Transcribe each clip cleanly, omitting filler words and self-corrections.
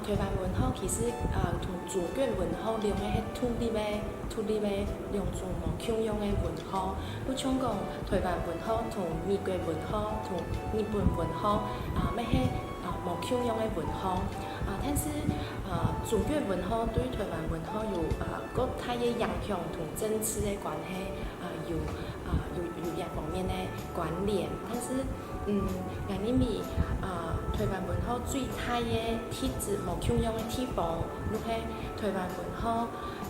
台灣文學其實同中國文學兩个係獨立的兩種無仝樣的文學。你像講台灣文學同美國文學同日本文學啊，欲係無仝樣的文學。但是中國文學對台灣文學有閣大的影響同政治的關係啊，有一方面的關聯。但是我認為台灣文學最大的特質無仝樣的地方，就是台灣文學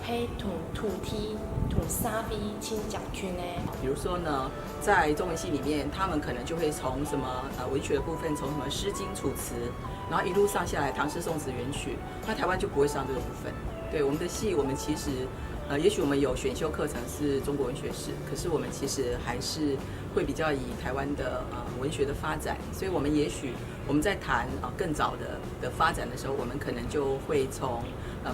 係同土地、同社會親接近的。比如說呢，在中文系裡面，他們可能就會從什麼文學的部分，從什麼《詩經》《楚辭》，然後一路上下來唐詩、宋詞、元曲，那台灣就不會上這個部分。對我們的系，我們其實也許我們有選修課程是中國文學史，可是我們其實還是會比較以台灣的文學的發展，所以我們也許我們在談更早的發展的時候，我們可能就會從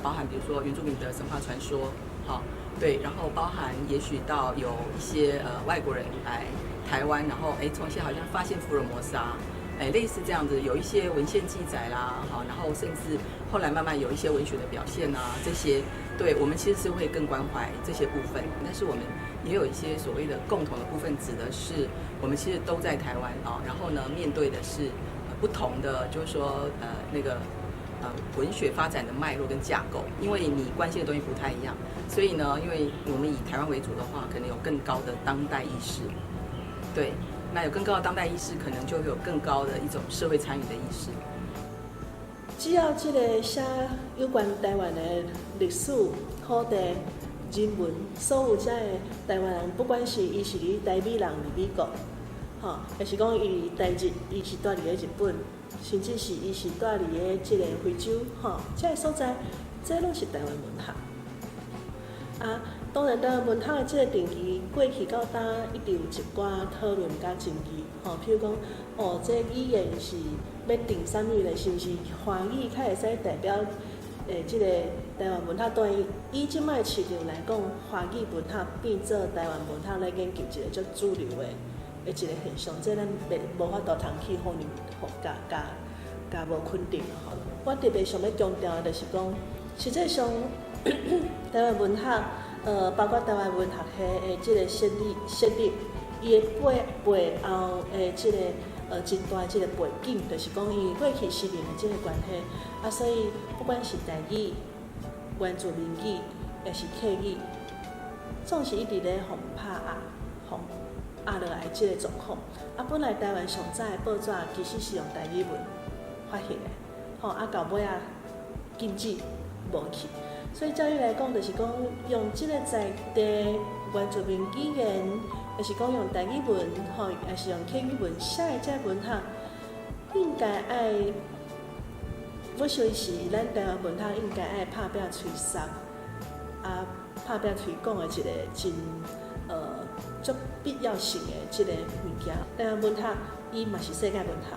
包含比如說原住民的神話傳說，好，對，然後包含也許到有一些外國人來台灣，然後誒從一些好像發現福爾摩沙，類似這樣子，有一些文獻記載啦，好，然後甚至後來慢慢有一些文學的表現啊，這些，對我們其實是會更關懷這些部分。但是我們也有一些所謂的共同的部分，指的是我們其實都在台灣啊，然後呢，面對的是不同的，就是說那個文學發展的脈絡跟架構，因為你關心的東西不太一樣，所以呢，因為我們以台灣為主的話，可能有更高的當代意識，對。那有更高的當代意識，可能就會有更高的一種社會參與的意識。只要這个寫有關台灣的歷史、土地、人文，所有遮个台灣人，不管是伊是佇台美人佇美國，吼，抑是講伊佇台日，伊是蹛佇咧日本，甚至是伊是蹛佇咧這个非洲，吼，這个所在，這攏是台灣文學。啊，當然，台灣文學的這個定義，過去到今一直有一寡討論佮爭議，吼，譬如講，哦，這語言是欲定啥物咧？是毋是華語較會使代表這个台灣文學？當然，以這擺市場來講，華語文學變做台灣文學來研究一个足主流的一個現象，這咱袂無法度通去否認，予共共共無肯定吼。我特別想欲強調的就是講，實際上台灣文學，包括台灣文學系的這个設立，伊的背後的這个真大這个背景，就是講伊過去殖民的這个關係，啊，所以不管是台語、原住民語，抑是客語，總是一直咧予拍壓、予壓落來這个狀況。啊，本來台灣上早的報紙其實是用台語文發行的，吼，啊，到尾仔禁止無去。所以照理來講，就是講用這个在地原住民語言，抑是講用台語文，吼，抑是用客語文寫的這文學，應該愛，我想是咱台灣文學應該愛拍拚喙捒，啊，拍拚喙講的一個真足必要性的這个物件。台灣文學伊嘛是世界文學，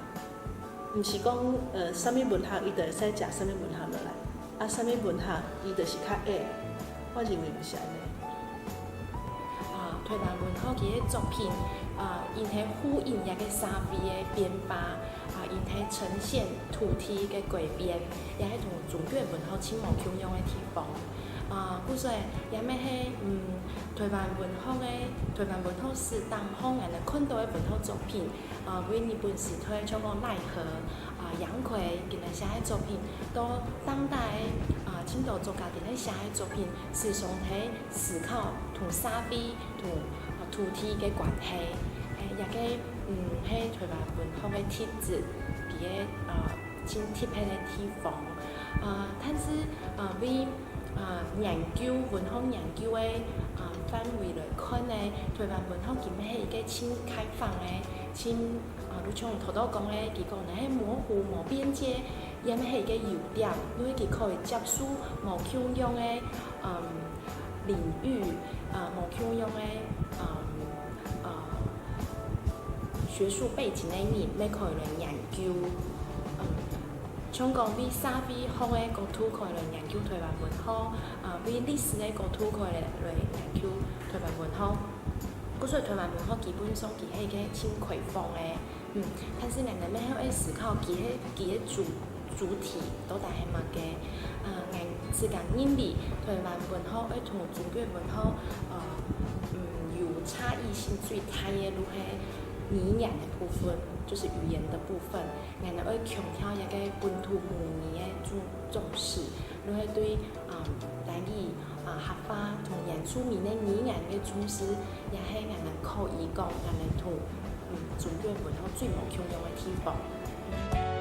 毋是講啥物文學伊就會使食啥物文學落來。啊，啥物文學伊就是較矮，我認為毋是按呢。啊，台灣文學伊个作品，啊，𪜶係呼應一个社會的變化，啊，𪜶係呈現土地的改變，也係同中國文學真無仝樣的地方。啊，故說也欲係台灣文學史當中，咱看到的文學作品，啊，為日本時代像講奈何、啊楊逵，𪜶來寫的作品，到當代啊，真多作家佇咧寫的作品，時常喺思考同社會同土地的關係，也個係台灣文學的特質，伊个真特別的地方。啊，但是啊，為研究文學研究的範圍來看呢，台灣文學根本係一個真開放的，真啊，你像頭拄講的，伊講呢係模糊無邊界，也係一個優點，因為伊可以接觸無仝樣的領域，啊，無仝樣的學術背景的人，欲可以來研究，像講為社會學的角度可以來研究台灣文學，啊，為歷史的角度可以來研究台灣文學。故所以台灣文學基本上伊係一個真開放的，但是咱們欲曉思考伊个主主體都但係物个，𠊎自家認為台灣文學愛同中國文學，有差異性最大的就是語言的部分，就是語言的部分，𠊎哋愛強調一個本土母語的重視，就是對台語啊客話同原住民的語言的重視，也係𠊎哋可以講𠊎哋同中國文學最無共樣的地方。